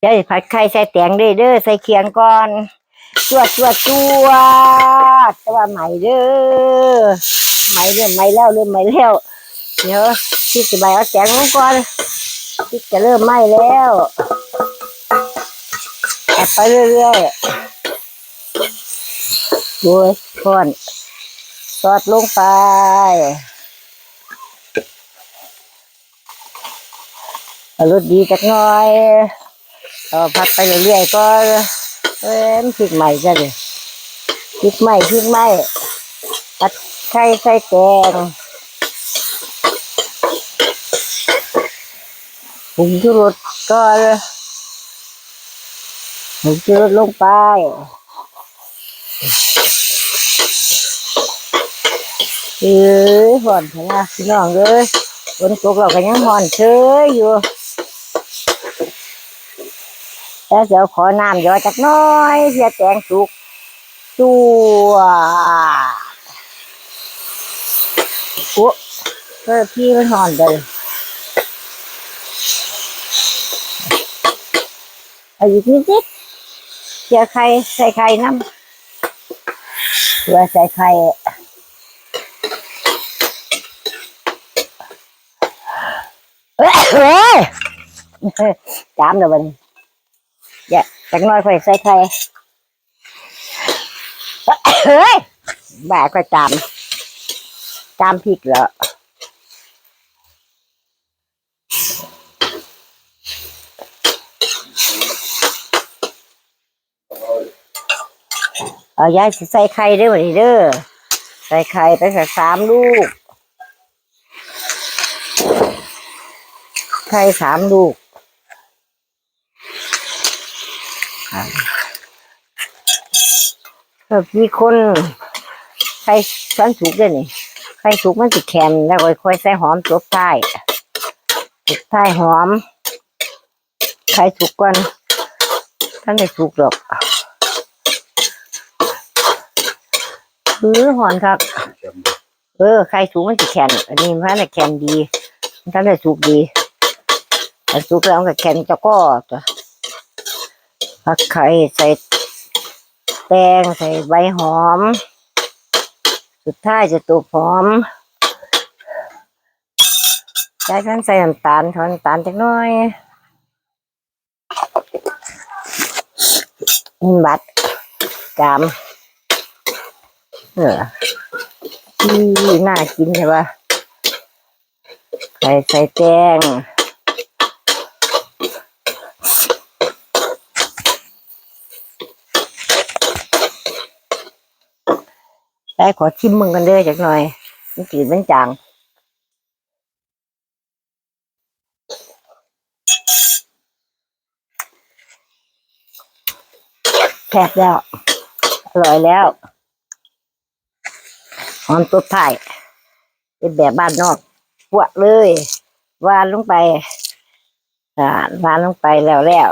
ດຽວຊິຜັດໄຂ່ໃສ່ແຕງເດີ້ ເດີ້ ໃສ່ຄຽງກ່ອນ ຈວດ ຈວດ ຈວດ ແຕ່ວ່າໄໝ້ເດີ້ ໄໝ້ເລີ່ມໄໝ້ແລ້ວ ເລີ່ມໄໝ້ແລ້ວ ດຽວຊິໄໝ້ເອົາແຕງລົງກ່ອນ ຊິຈະເລີ່ມໄໝ້ແລ້ວ ຜັດໄປເລື້ອຍໆ ໂອ້ຍ ຮ້ອນ ຊອດລົງໄປ ເອົາລົດດີຈັກໜ້ອຍ ເອົາຜັດໄປເລື້ອຍໆກ່ອນ ເອີ ມັນພລິກໄໝ້ຊະເດ ພລິກໄໝ້ ພລິກໄໝ້ ຜັດໄຂ່ໃສ່ແຕງ ປຸງຊູລົດກ່ອນ ຜົງຊູລົດລົງໄປ ເອີຍ ຮ້ອນແທ້ນະພີ່ນ້ອງເອີຍ ຝົນຕົກແລ້ວກໍຍັງຮ້ອນເຊີຍຢູ່ ແລ້ວຊິເອົາຂໍນ້ຳຢໍຈັກໜ້ອຍ ເພື່ອແຕງສຸກ ຕົວະ ໂອ້ ເອີ ທີ່ມັນຮ້ອນເດີ ເອົາອີກນິດໆ ເພື່ອໄຂ່ ໃສ່ໄຂ່ນຳ ເພື່ອໃສ່ໄຂ່ ເອີຍ ຈາມແລ້ວບັດນີ້ ຢາກ ຈັກໜ້ອຍຄ່ອຍໃສ່ໄຂ່ ເອີຍ ບ້າ ຂ້ອຍຕຳ ຕຳພລິກເລີຍ ເອົາ ຍາຍຊິໃສ່ໄຂ່ເດີ້ ບັດນີ້ເດີ້ ໃສ່ໄຂ່ໄປສາມລູກ ໄຂ່ສາມລູກ ເອີ ມີຄົນ ໄຂ່ທັນສຸກເດ້ນີ້ ໄຂ່ສຸກມັນຊິແຂນ ແລ້ວຄ່ອຍໃສ່ຫອມຈົບທ້າຍ ຈົບທ້າຍຫອມ ໄຂ່ສຸກກ່ອນ ທັນໄດ້ສຸກດອກ ເອີ ຮ້ອນຄັກ. ເອີ ໄຂ່ສຸກມັນຊິແຂນ ອັນນີ້ມັນແຂນດີ ມັນທັນໄດ້ສຸກດີ ຄັນສຸກແລ້ວມັນກໍແຂນຈະກໍຕົວະ ຜັດໄຂ່ໃສ່ແຕງ ໃສ່ໃບຫອມ ສຸດທ້າຍຈະຕົວະຫອມ ຈາກນັ້ນໃສ່ນ້ຳຕານ ທອດນ້ຳຕານຈັກໜ້ອຍ. ມັນບັດ ຈາມ ເອີ ອີ ໜ້າກິນແທ້ວ່າ ໄຂ່ໃສ່ແຕງ ໄດ້ ຂໍຊີມເບິ່ງກ່ອນເດີ້ ຈັກໜ້ອຍ ມັນຈືດມັນຈາງ. ແຊບແລ້ວ ອະລ່ອຍແລ້ວ ຫອມຕົບທ້າຍ ເຮັດແບບບ້ານນອກ ປວກເລີຍ ຫວ່ານລົງໄປ ອ່າ ຫວ່ານລົງໄປແລ້ວ ແລ້ວ